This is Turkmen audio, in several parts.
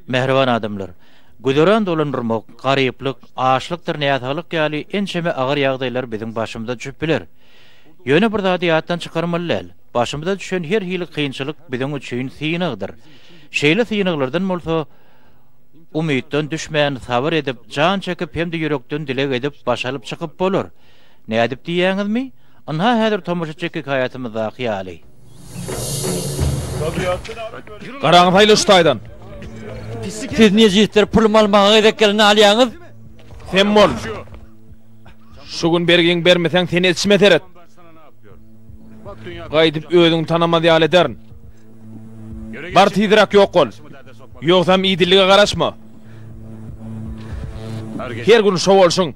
Mähriban adamlar! Güzeran dolandyrmak, garyplyk, açlykdyr näsaglyk ýaly ençeme agyr ýagdaýlar biziň başymyza düşüp biler. Ýöne bir zady ýatdan çykarmaly däl, başymyza düşen her hili kynçylyk biziň üçin synagdyr. Şeýle synaglardan bolsa, umytdan düşmän, sabyr edip, jan çekip hem-de ýürekden dileg edip baş alyp çykyp bolar. Nädip diýýäňizmi? Ynha häzir tomaşa çek hekaýatymyzdaky ýaly. Garaňy saýla şu taýdan. Siz nejisler pulumy almaga gezek gelende alýaňyz. Sem bol. Şu gün bergiňi bermeseň seni etişime seret. Gaýdyp özüňi tanamaz ýaly ederin. Bar tizräk ýok bol. Ýogsam idillige garaşma. Her gün şo bolşuň.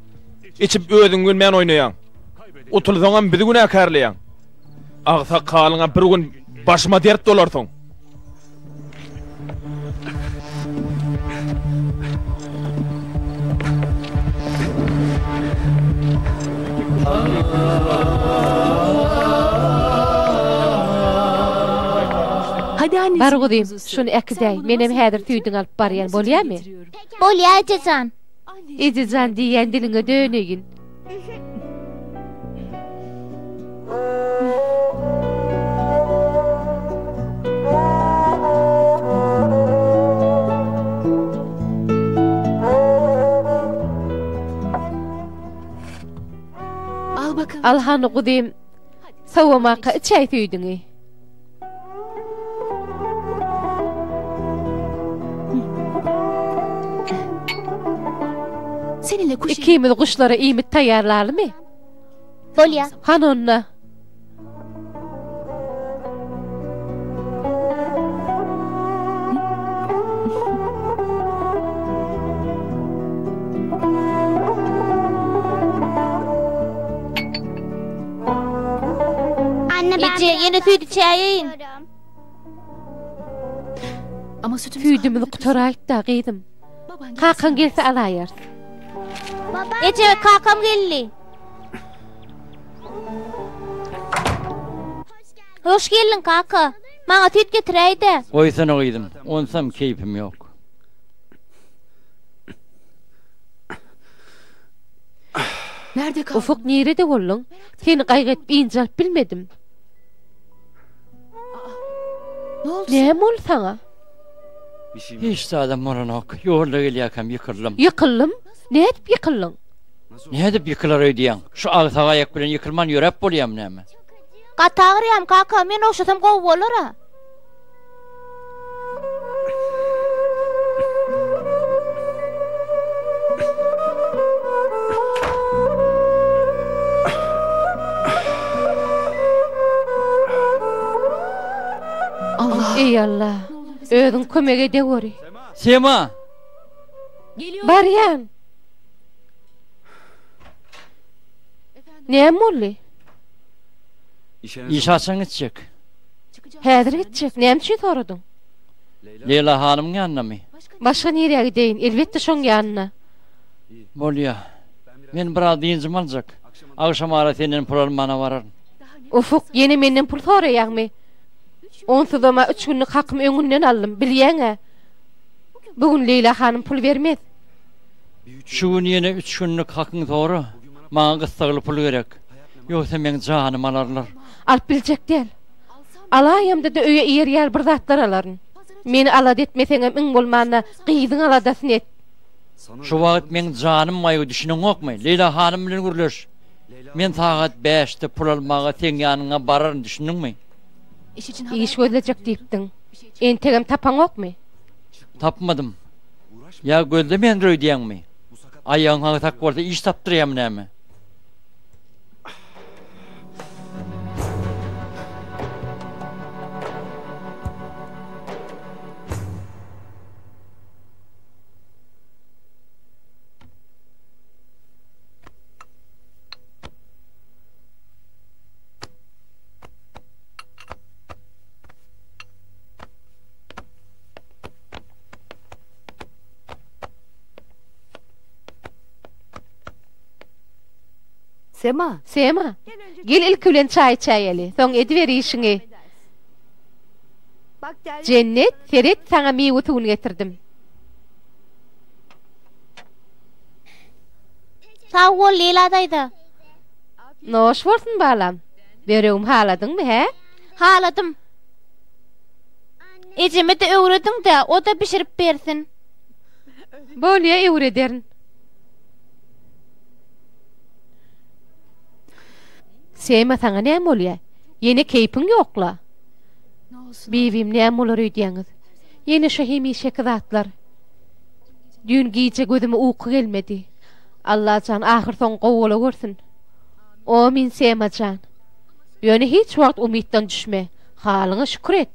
Içip özüňi bilmän oýnaýaň. Utulsaňam bizi günäkärleýäň. Agsak halyňa bir gün başyma dert bolarsyň. Bar guzym, şuny äkidäý, menem häzir süýdüňi alyp barýan, bolýamy? Bolýa, eje jan. Eje jan diýýän diliňe döneýin. Al hany guzym, sowamaka içäý süýdüňi. Ikimiz guşlara iýmit taýýarlalymy? Bolýa. Hany onda. Eje, ýene süýt içäýeýin. Süýdümiz gutaraýypda, gyzym. Kakaň gelse alaýarys. Eje, kakam geldi. Hoş geldiň, kaka. Maňa süýt getiräý-dä. Goýsana gyzym, onsam keýpim ýok. Ufuk, nirede bolduň? Seni gaýgy edip ynjalyp bilmedim. Näme boldy saňa? Hiç zadam bolanok. Ýolda gelýärkäm ýykyldym. Ýykyldym? Nädip ýykyldyň? Nädip ýykylar öýdýäň? Şu agsak aýak bilen ýykylman ýöräp bolýarmy näme? Gaty agyrýam kaka, men ogşasam gowy bolar-a. Eý Alla, özüň kömek edeweri. Sema! Barýan. Näme boldy? Iş haçan gitjek? Häzir gitjek. Näme üçin soradyň? Leýla hanymyň ýanynamy? Başga nirä gideýin? Elbetde şoň ýanyna. Bolýa. Men biraz dynjymy aljak. Agşamara senden pul almana bararyn. Ufuk, ýene menden pul soraýaňmy? Onsuzam-a üç günlük hakymy öňünden aldym, bilýäň-ä. Bu gün Leýla hanym pul bermez. Şu gün ýene üç günlük hakyňy sora. Maňa gyssagly pul gerek. Ýogsa meň janymy alarlar. Alyp biljek däl. Alaýamda-da öýe iýer ýaly bir zatlar alaryn. Meni alada etmeseňem iň bolmanda gyzyň aladasyny et. Şu wagt meň janym gaýgy düşüneňokmy? Leýla hanym bilen gürleş. Men sagat bäşde pul almaga seň ýanyňa bararyn düşündiňmi? Iş gözlejek diýipdiň. Entegem tapaňokmy? Tapmadym. Ýa gözlemeýändir öýdýäňmi? Aýagyň agsak bolsa iş tapdyrýarmy näme? Sema! Sema! Gel ilki bilen çaý içäýeli, soň ediber işiňi. Jennet, seret, saňa miwe suwuny getirdim. Sag bol, Leýla daýza. Noş bolsun, balam. Böregimi haladyňmy, hä? Haladym. Ejeme-de öwrediň-dä, o-da bişirip bersin. Bolýa, öwrederin. Sema, saňa näme bolýa? Ýene keýpiň ýok-la. Bibim, näme bolar öýdýäňiz? Ýene şo hemişeki zatlar. Düýn gije gözüme uky gelmedi. Allajan ahyrsoňy gowy bolagörsün. Omyn Sema jan. Ýöne hiç wagt umytdan düşme. Halyňa şükür et.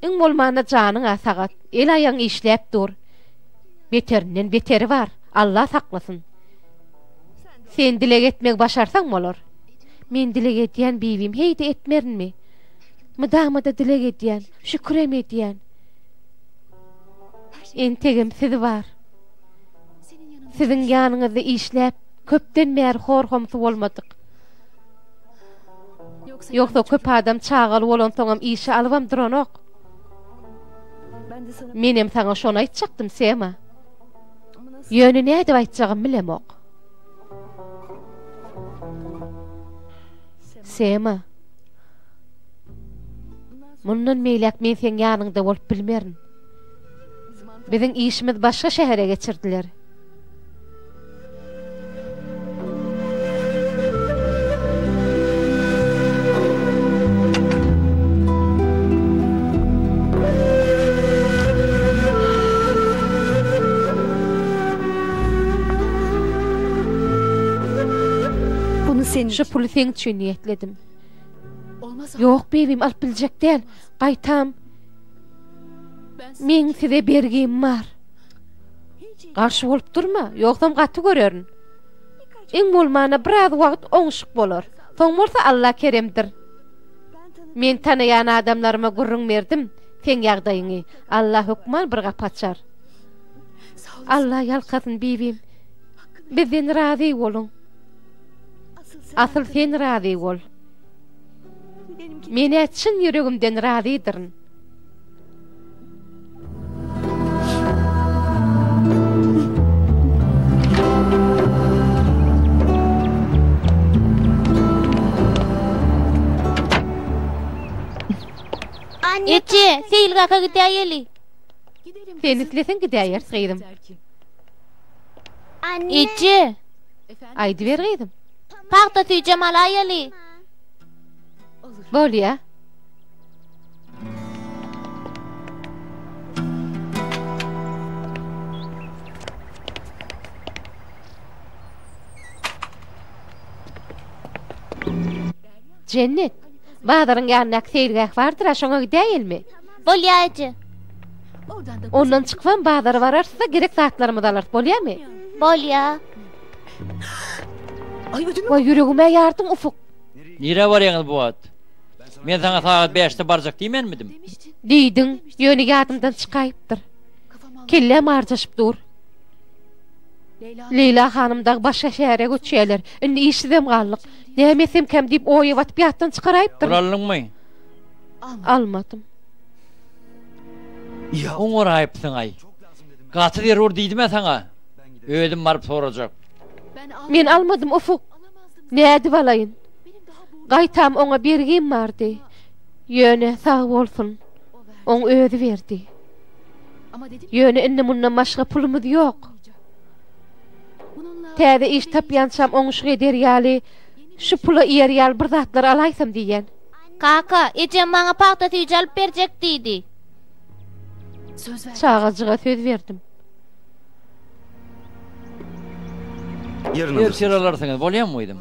Iň bolmanda janyň-a sagat, el-aýagyň işläp dur. Beterinden beteri bar. Alla saklasyn. Sen dileg etmegi başarsaň bolar. Men dileg edýän bibim, heý-de etmerinmi? Mydama-da dileg edýän, şükürem edýän. Entegem siz bar. Siziň ýanyňyzda işläp, köpden bäri hor-homsy bolmadyk. Ýogsa köp adam çagaly bolansoňam işe alybam duranok. Menem saňa şony aýtjakdym, Sema. Ýöne nädip aýtjagymy bilemok. Sema. Mundan beýläk men seň ýanyňda bolup bilmerin. Biziň işimiz başga şähere geçirdiler. Şu puly seň üçin niýetledim. Ýok, bibim, alyp biljek däl. Gaýtam, meň size bergim bar. Garşy bolup durma, ýogsam gaty görerin. Iň bolmanda biraz wagt oňşuk bolar. Soň bolsa Alla keremdir. Men tanaýan adamlaryma gürrüň berdim seň ýagdaýyňy. Alla hökman bir gapy açar. Alla ýalkasyn bibim. Bizden razy boluň. Asyl sen razy bol. Men-ä çyn ýüregimden razydyryn. Eje, seýilgähe gidäýeli. Sen isleseň gidäýeris gyzym. Eje. Aýdyber gyzym. Pagta süýjem alaýaly. Bolýa. Jennet, bazaryň ýanyndaky seýilgäh bardyr-a, şoňa gidäýelmi? Bolýa, eje. Ondan çykybam bazara bararys-da, gerek zatlarymyzy alarys, bolýamy? Bolýa. Waý, ýüregim-ä ýardyň, Ufuk. Nirä barýaňyz bu wagt? Men saňa sagat bäşde barjak diýmänmidim? Diýdiň, ýöne ýadymdan çykaýypdyr. Kelläm arjaşyp dur. Leýla hanym dagy başga şähere göçýärler. Indi işsizem galdyk. Näme etsemkäm diýip oýa batyp ýatdan çykaraýypdyryn. Pul aldyňmy? Almadym. Oňaraýypsyň-aý. Gaty zerur diýdim-ä saňa. Özüm baryp sorajak. Men almadym, Ufuk. Nädip alaýyn? Gaýtam oňa bergim bardy. Ýöne sag bolsun, oň özi berdi. Ýöne indi mundan başga pulumyz ýok. Täze iş tapýançam oňuşyk eder ýaly, şu pula iýer ýaly bir zatlar alaýsam diýýän. Kaka, ejem maňa pagta süýji alyp berjek diýdi. Çagajyga söz berdim. Ertir alarsyňyz, bolýamy gyzym?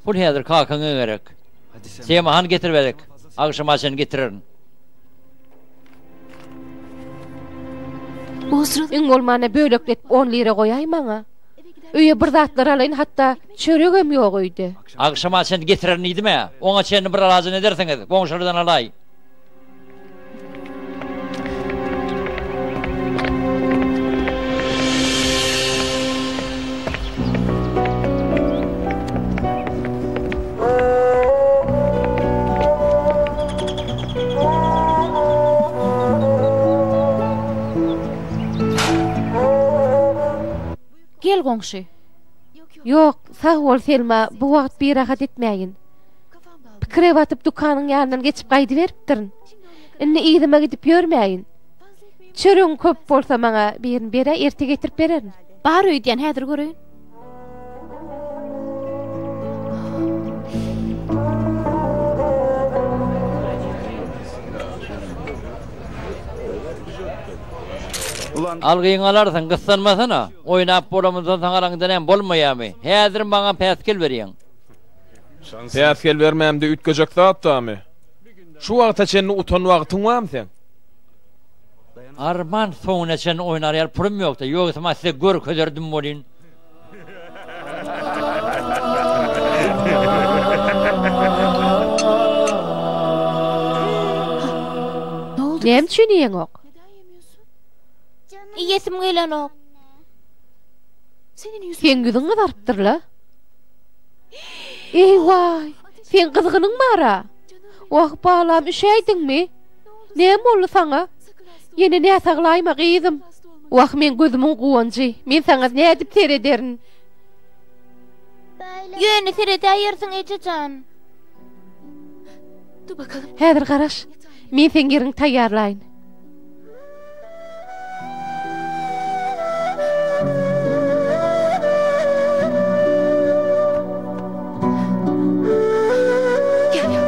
Pul häzir kakaňa gerek. Sema hany getirberek. Agşama çenli getirerin. Iň bolmanda bölekletip on lira goýaý maňa. Öýe bir zatlar alaýyn, hatda çöregem ýok öýde. Agşama çenli getirerin diýdim-ä. Oňa çenli bir alajyny edersiňiz. Goňşulardan alaý. Gel goňşy. Ýok, sag bol Selma, bu wagt birahat etmäýin. Pikire batyp dükanyň ýanyndan geçip gaýdyberipdirin. Indi yzyma gidip ýörmäýin. Çöregiň köp bolsa maňa birini beräý, erte getirip bererin. Bar öýdýän, häzir göreýin. Algyňy alarsyň, gyssanmasana. Oýnap bolamyzdan soň alaňda näme bolmaýarmy? Häzir maňa päsgel berýäň. Päsgel bermämde üýtgejek zat barmy? Şu wagta çenli utan wagtyň barmy seň? Arman soňuna çenli oýnar ýaly pulum ýokdy, ýogsam-a size görkezerdim welin. Näme üçin iýeňok? Iýesim gelenok. Seň ýüzüň gyzarypdyr-la. Eý-waý, seň gyzgynyň bar-a. Wah, balam, üşäýdiňmi? Näme boldy saňa? Ýene näsaglaýma, gyzym. Wah, meň gözümiň guwanjy. Men saňa nädip serederin? Ýöne seredäýersiň, eje jan. Häzir garaş. Men seň ýeriňi taýýarlaýyn.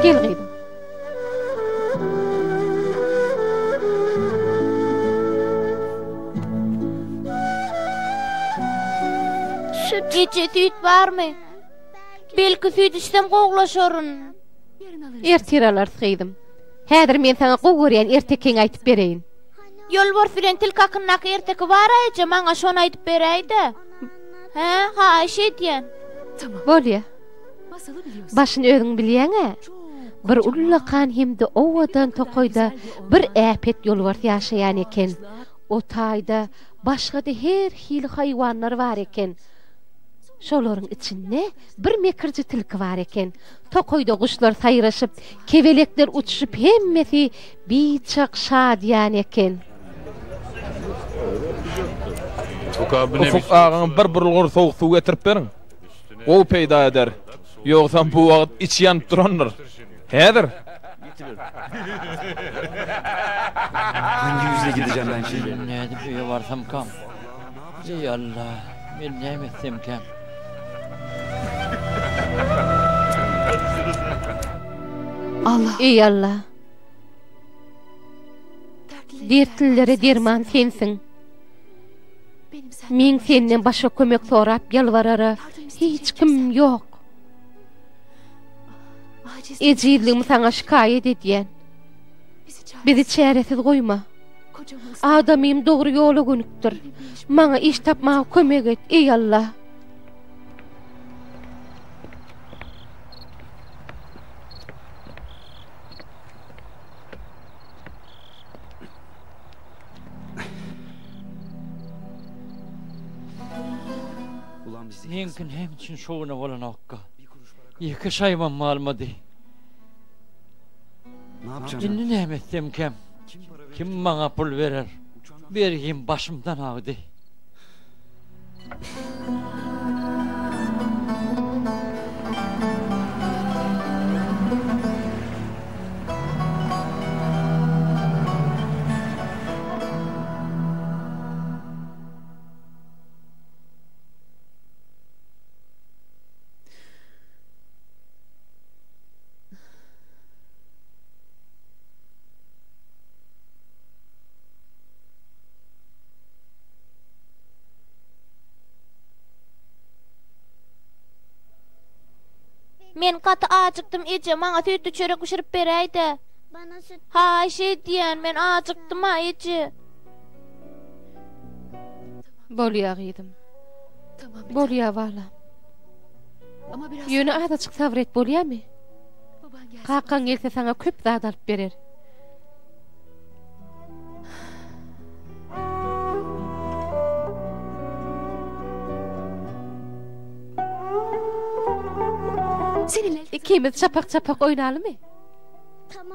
Gel gyzym. Eje süýt barmy? Belki süýt içsem gowulaşaryn. Ertir alarys gyzym. Häzir men saňa gowy görýän ertekiňi aýtyp bereýin. Ýolbars bilen tilki hakyndaky erteki bar-a eje, maňa şony aýdyp beräý-dä. Hä, haýyş edýän. Bolýa. Başyny özüň bilýäň-ä. Bir ullakan hem-de owadan tokaýda bir äpet ýolbars ýaşaýan eken. O taýda başga-da her hili haýwanlar bar eken. Şolaryň içinde bir mekirji tilki bar eken. Tokaýda guşlar saýraşyp, kebelekler uçuşyp hemmesi biçak şadyýan eken. Ufuk agaňa bir bulgur sowuk suw getirip beriň. Gowy peýda eder. Ýogsam bu wagt içi ýanyp durandyr. Häzir. Men nädip öýe barsamkam? Eý Alla, men näme etsemkäm? Eý Alla! Dertlilere derman sensiň. Meň senden başga kömek sorap ýalbarara hiç kimim ýok. Ejizligimi saňa şikaýat edýän. Bizi çäresiz goýma. Adamym dogry ýola gönükdir. Maňa iş tapmaga kömek et, eý Alla! Meňki näme üçin şowuna bolanokka? Ýeke şaýbam galmady. Indi näme etsemkäm? Kim maňa pul berer? Bergim başymdan agdy. Men gaty ajykdym eje, maňa süýtli çörek bişirip beräý-dä. Haýyş edýän, men ajykdym-a eje. Bolýa gyzym. Bolýa balam. Ýöne azajyk sabyr et bolýamy? Kakaň gelse saňa köp zat alyp berer. Ikimiz çapak-çapak oýnalymy?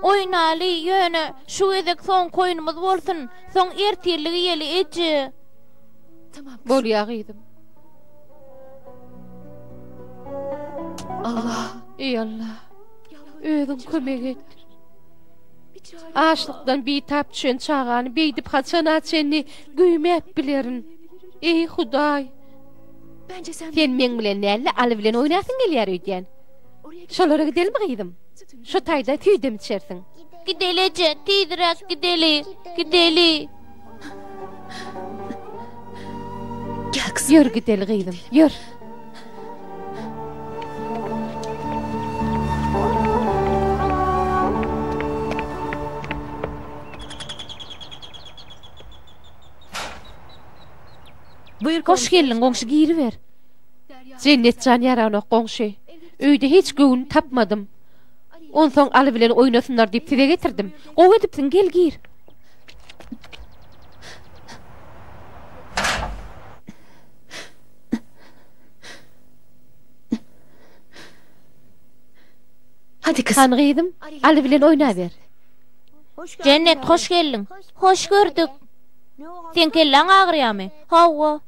Oýnaly, ýöne şu gezek soňky oýnumyz bolsun. Soň ertirlik iýeli eje. Bolýa gyzym. Eý Alla, özüň kömek et. Açlykdan bitap düşen çagany beýdip haçana çenli güýmäp bilerin? Eý Hudaý! Sen meň bilen däl-de, Aly bilen oýnasyň gelýär öýdýän. Şolara gidelimi gyzym? Şo taýda süýdem içersiň. Gideli eje, tizräk gideli, gideli. Ýör gideli gyzym, ýör. Hoş geldiň goňşy giriber. Jennet jan ýaranok goňşy. Öýde hiç göwün tapmadym. Onsoň Aly bilen oýnasynlar diýip size getirdim. Gowy edipsiň gel gir. Hany gyzym, Aly bilen oýnaber. Jennet hoş geldiň. Hoş gördük. Seň kelläň agyrýamy? Hawa.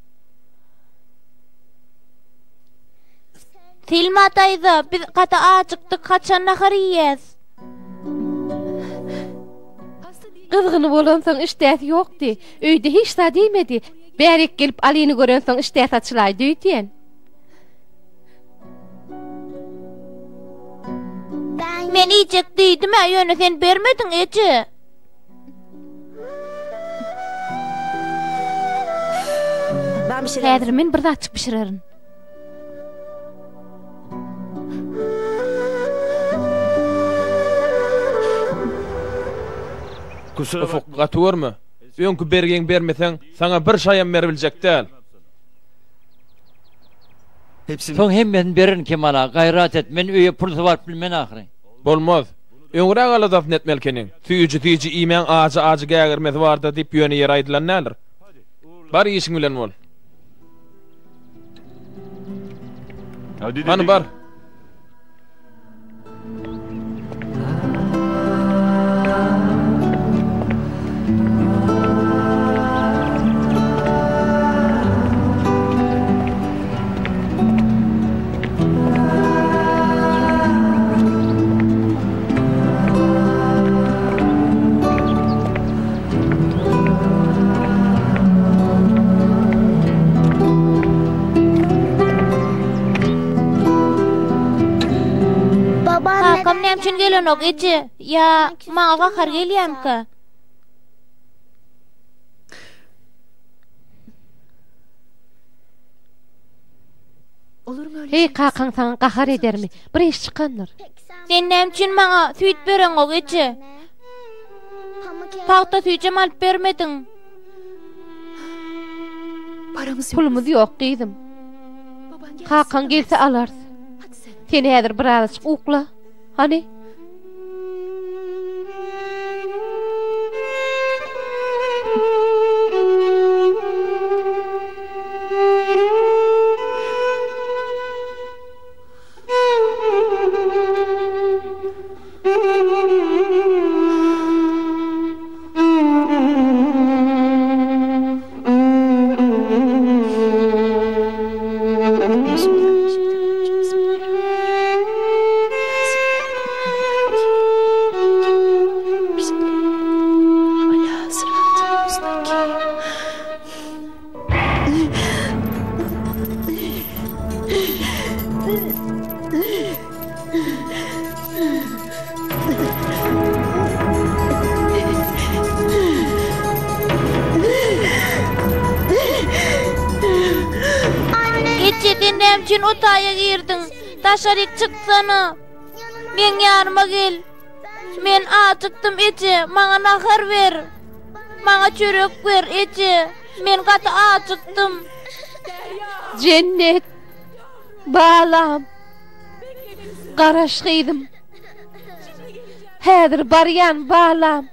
Silma daýza, biz gaty ajykdyk, haçan nahar iýýäs? Gyzgyny bolansoň işdäsi ýokdy. Öýde hiç zat iýmedi. Bärik gelip Alyny görensoň işdäsi açylaýdy öýdýän. Men iýjek diýdim-ä, ýöne sen bermediň, eje. Häzir men bir zatjyk bişirerin. Ufuk, gaty görme. Öňki bergiňi bermeseň, saňa bir şaýam beribiljek däl. Soň hemmesini bererin Kemal aga, gaýrat et, men öýe pulsuz baryp bilmen ahyry. Bolmaz. Öňräk aladasyny etmeli ekeniň. Süýji-süýji iýmäň ajy-ajy gägirmesi bardyr diýip ýöne ýere aýdylan däldir. Bar işiň bilen bol. Hany bar. Kakam näme üçin gelenok eje? Ýa maňa gahar gelýämika? Heý, kakaň saňa gahar edermi? Bir iş çykandyr. Sen näme üçin maňa süýt bereňok eje? Pagta süýjem alyp bermediň. Pulumyz ýok, gyzym. Kakaň gelse alarys. Sen häzir birazajyk ukla. Hany? Eje sen näme üçin o taýa girdiň? Daşaryk çyksana. Meň ýanyma gel. Men ajykdym eje, maňa nahar ber. Maňa çörek ber eje. Men gaty ajykdym. Jennet. Balam. Garaş gyzym. Häzir barýan balam.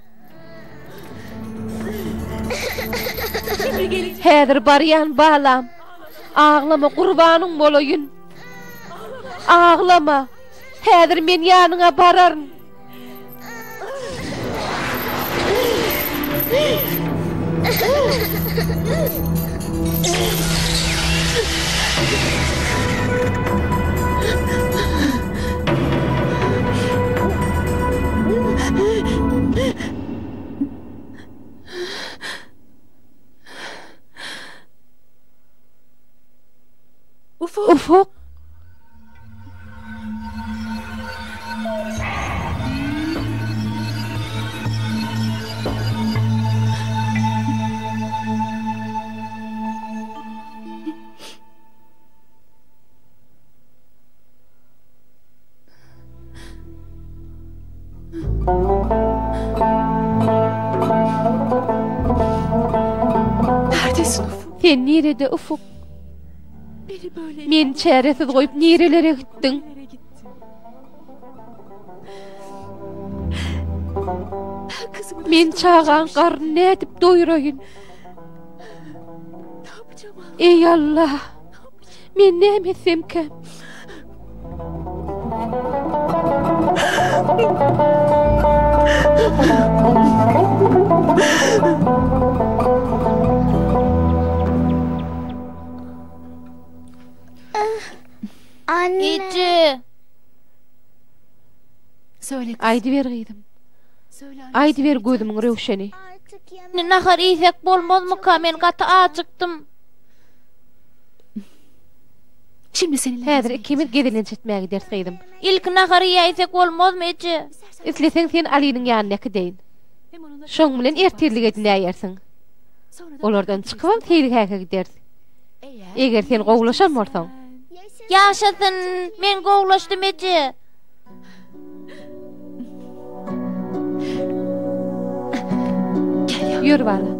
Häzir barýan balam. Aglama gurbanyň bolaýyn. Aglama. Häzir men ýanyňa bararyn. Ufuk! Sen nirede Ufuk? Meni çäresiz goýup nirelere gitdiň? Men çagaň garnyny nädip doýuraýyn? Eý Allah! Men näme etsemkäm? Eje. Aýdyber gyzym. Aýdyber gözümiň röwşeni. Indi nahar iýsek bolmazmyka? Men gaty ajykdym. Häzir ikimiz gezelenç etmäge gideris gyzym. Ilki nahar iýäýsek bolmazmy eje? Isleseň seni Alynyň ýanyna äkideýin. Şoň bilen ertirlik edinäýersiň. Olardan çykybam seýilgähe gideris. Eger sen gowulaşan bolsaň. Ýaşasyn, men gowulaşdym eje. Ýör bala.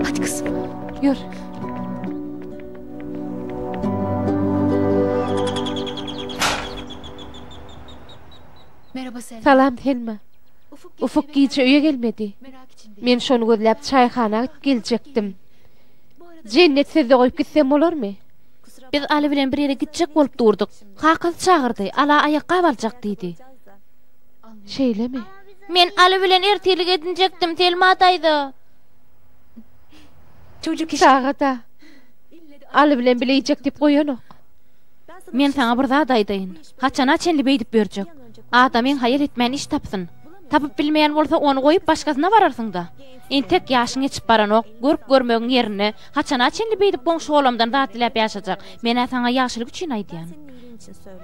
Hadi kızım. Ýör. Merhaba Selma. Salam Selma. Ufuk gije öýe gelmedi. Men şony gözläp çaýhana gidip geljekdim. Jennet sizde goýup gitsem bolarmy? Biz Aly bilen bir ýere gitjek bolup durduk. Kakasy çagyrdy, Ala aýakgap aljak diýdi. Şeýlemi? Men Aly bilen ertirlik edinjekdim, Selma daýza. Çaga-da. Aly bilen bile iýjek diýip goýanok. Men saňa bir zat aýdaýyn. Haçana çenli beýdip ýörjek? Adamyň haýal etmän iş tapsyn. Tapyp bilmeýän bolsa ony goýup başgasyna bararsyň-da. Entek ýaşyň geçip baranok, görk-görmegiň ýerinde, haçana çenli beýdip goňşy-golamdan zat diläp ýaşajak? Men-ä saňa ýagşylyk üçin aýdýan.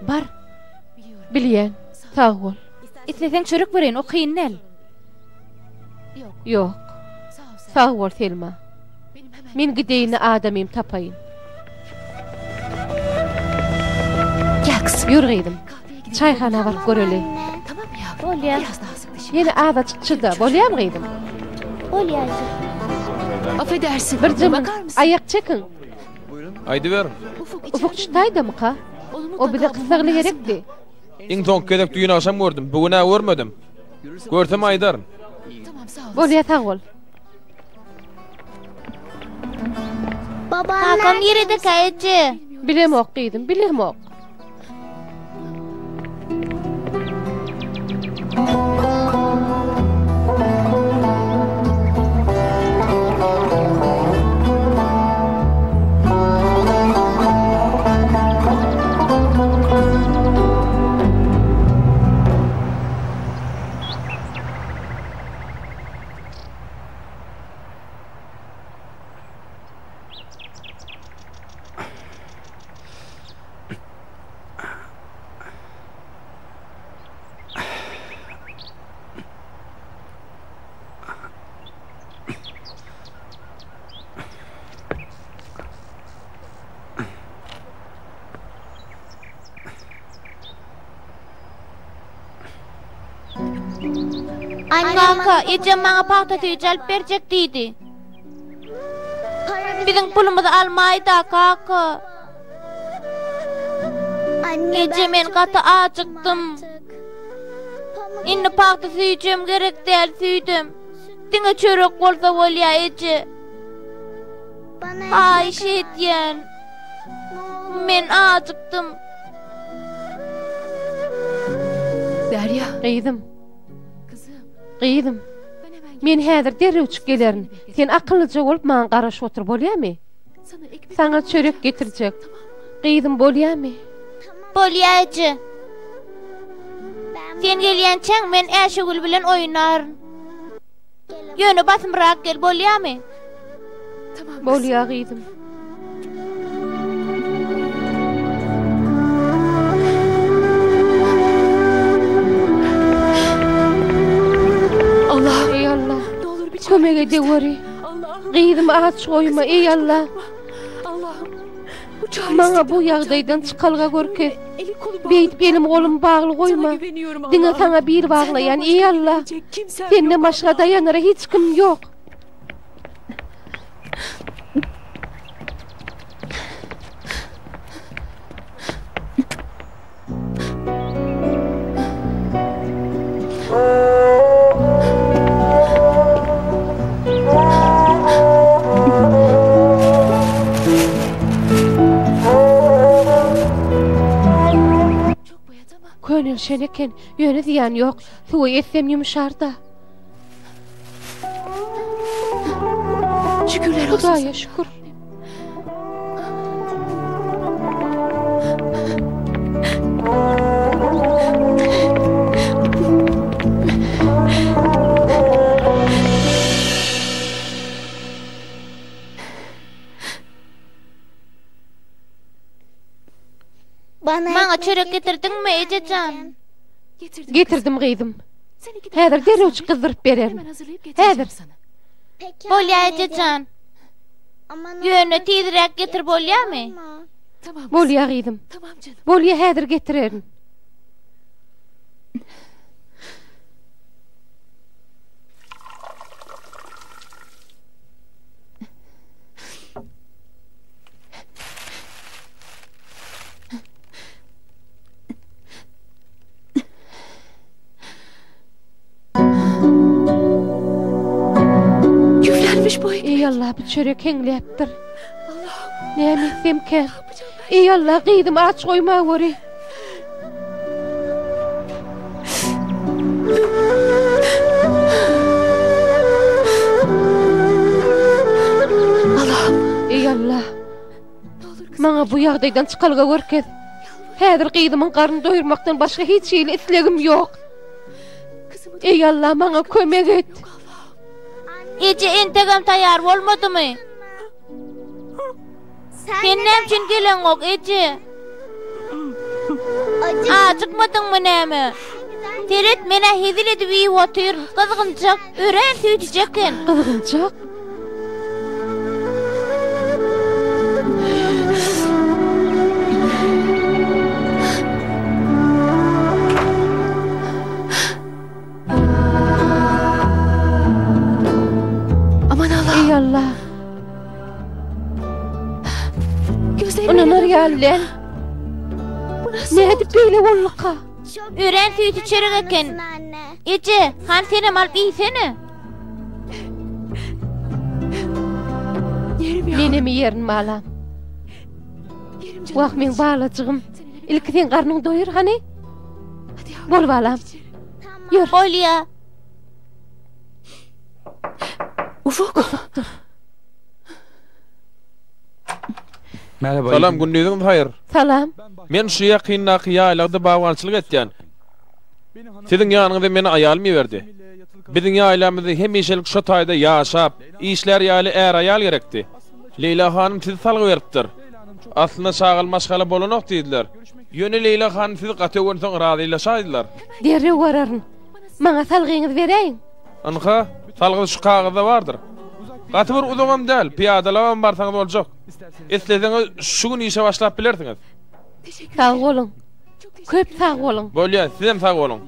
Bar. Bilýän. Sag bol. Isleseň çörek bereýin, o kyn däl. Ýok. Sag bol, Selma. Men gideýin-de adamymy tapaýyn. Ýör gyzym, çaýhana baryp göreli. Bolýa. Ýene azajyk çyda, bolýamy gyzym? Bolýa. Affedersin. Bir jybyň, aýak çekiň. Aýdyber. Ufuk çytaýdamyka? O bize gyssagly gerekdi. Iň soňky gezek düýn agşam gördüm, bu gün-ä görmedim. Görsem aýdaryn. Bolýa, sag bol. Kakam niredekä eje? Bilemok gyzym, bilemok. Kaka, ejem maňa pagta süýji alyp berjek diýdi. Biziň pulumyzy almaýda, kaka. Eje, men gaty ajykdym. Indi pagta süýjem gerek däl, süýdem. Diňe çörek bolsa bolýa, eje. Haýyş edýän. Men ajykdym. Derýa. Gyzym. Gyzym. Men häzir derrewçik gelerin. Sen akyllyja bolup maňa garaşyp otur, bolýamy? Saňa çörek getirjek. Gyzym, bolýamy? Bolýa eje. Sen gelýänçäň men Äşegül bilen oýnaryn. Ýöne basymrak gel, bolýamy? Bolýa gyzym. Allah'ım. Eý Alla. Kömek edeweri. Gyzym aç goýma, eý Alla. Maňa bu ýagdaýdan çykalga görkez. Beýdip elim golum bagly goýma. Diňe saňa bil baglaýan, eý Alla. Senden başga daýanara hiç kim ýok. Könelşen eken, ýöne zyýan ýok. Suwa etsem ýumşar-da. Şükürler olsun. Hudaýa şükür. Maňa çörek getirdiňmi, eje jan? Getirdim gyzym. Häzir derrewçik gyzdyryp bererin. Häzir. Bolýa eje jan. Ýöne tizräk getir bolýamy? Bolýa gyzym. Bolýa häzir getirerin. Küflenmiş bu ekmek. Eý Allah bu çörek heňläpdir. Näme etsemkä? Eý Allah gyzym aç goýma göri. Allah'ım. Eý Allah. Maňa bu ýagdaýdan çykalga görkez. Häzir gyzymyň garnyny doýurmakdan başga hiç hili islegim ýok. Eý Alla, maňa kömek et. Eje entegem taýýar bolmadymy? Sen näme üçin geleňok, eje? Ajykmadyňmy näme? Seret, men-ä hezil edip iýip otyryn. Gyzgynjak, örän süýjüjek eken. Gyzgynjak? Aman Allah. Eý Allah. Ynanar ýaly däl. Nädip beýle bolduka? Örän süýji çörek eken. Eje, hany senem alyp iýsene. Menem iýerin balam. Wah meň balajygym. Ilki seň garnyň doýur hany. Bol balam. Ýör. Bolýa. Ufuk. Ufukdyr. Salam gündiziňiz haýyr. Salam. Men şu ýakyndaky ýaýlagda bagbançylyk etýän. Siziň ýanyňyza meni aýalym iberdi. Biziň ýaýlamyzda hemişelik şo taýda ýaşap, işlär ýaly är-aýal gerekdi. Leýla hanym sizi salgy beripdir. Aslynda çagaly maşgala bolanok diýdiler. Ýöne Leýla hanym sizi gaty öwensoň razylaşaýdylar. Derrew bararyn. Maňa salgyňyzy beräýiň. Ynha, salgysy şu kagyzda bardyr. Gaty bir uzagam däl, pyýadalabam barsaňyz boljak. Isleseňiz şu gün işe başlap bilersiňiz. Sag boluň. Köp sag boluň. Bolýa, sizem sag boluň.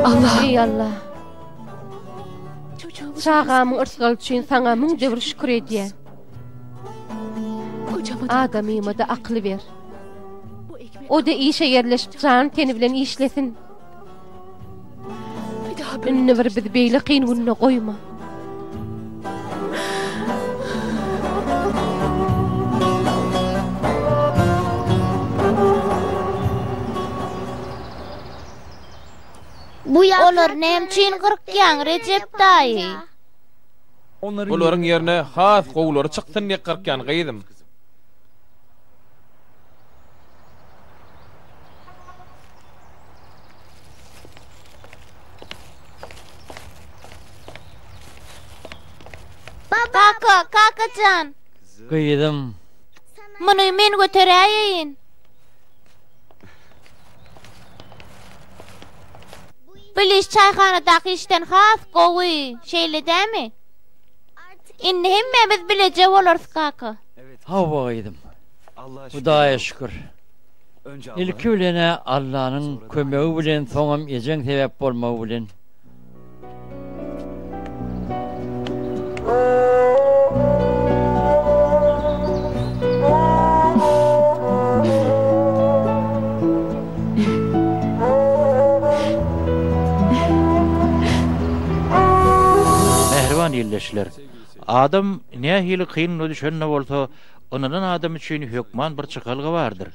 Allah. Eý Allah. Çagamyň yrsgaly üçin saňa müňde bir şükür edýän. Adamyma-da akyl ber. O-da işe ýerleşip jany-teni bilen işlesin. Indi bir bizi beýle kyn günde goýma. Olary näme üçin gyrkýaň, Rejep daýy? Bularyň ýerine has gowulary çyksyn diýip gyrkýan gyzym. Kaka, kaka jan. Gyzym. Muny men göteräýeýin. Bil iş çaýhanadaky işden has gowy, şeýle dämi? Indi hemmämiz bileje bolarys, kaka. Hawa, gyzym. Hudaýa şükür. Ilki bilen-ä Allanyň kömegi bilen, soňam ejeň sebäp bolmagy bilen. Mähriban ildeşler! Adam nähili kyn güne düşen-de bolsa, ynanan adam üçin hökman bir çykalga bardyr.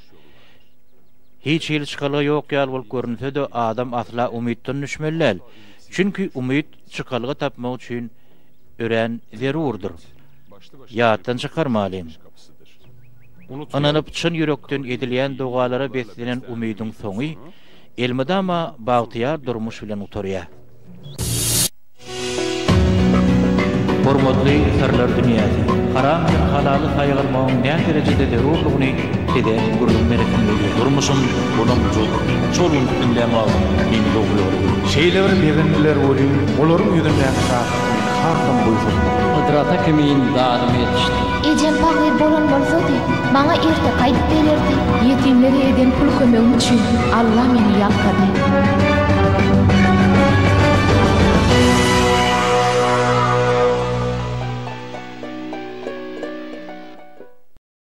Hiç hili çykalga ýok ýaly bolup görünse-de, adam asla umytdan düşmeli däl. Çünki umyt çykalga tapmak üçin örän zerurdyr. Ýatdan çykarmalyň. Ynanyp çyn ýürekden edilýän dogalara beslenen umydyň soňy elmydama bagtyýar durmuş bilen gutarýar. Hormatly Syrlar dünýäsi! Haram bilen halaly saýgarmagyň näderejede zerurdygyny size gürrüň beresim gelýär. Durmuşym bulam-bujuk, şol gün diňlän wagtym meni dogry ýola goýdy. Şeýle bir begendiler welin, olaryň ýüzündäki şatlyk meni hasam buýsandyrdy. Gydrata kimin dadyma ýetişdi. Ejem pahyr bolan bolsady, maňa erteki aýdyp bererdi. Ýetimlere eden pul kömegim üçin Alla meni ýalkady.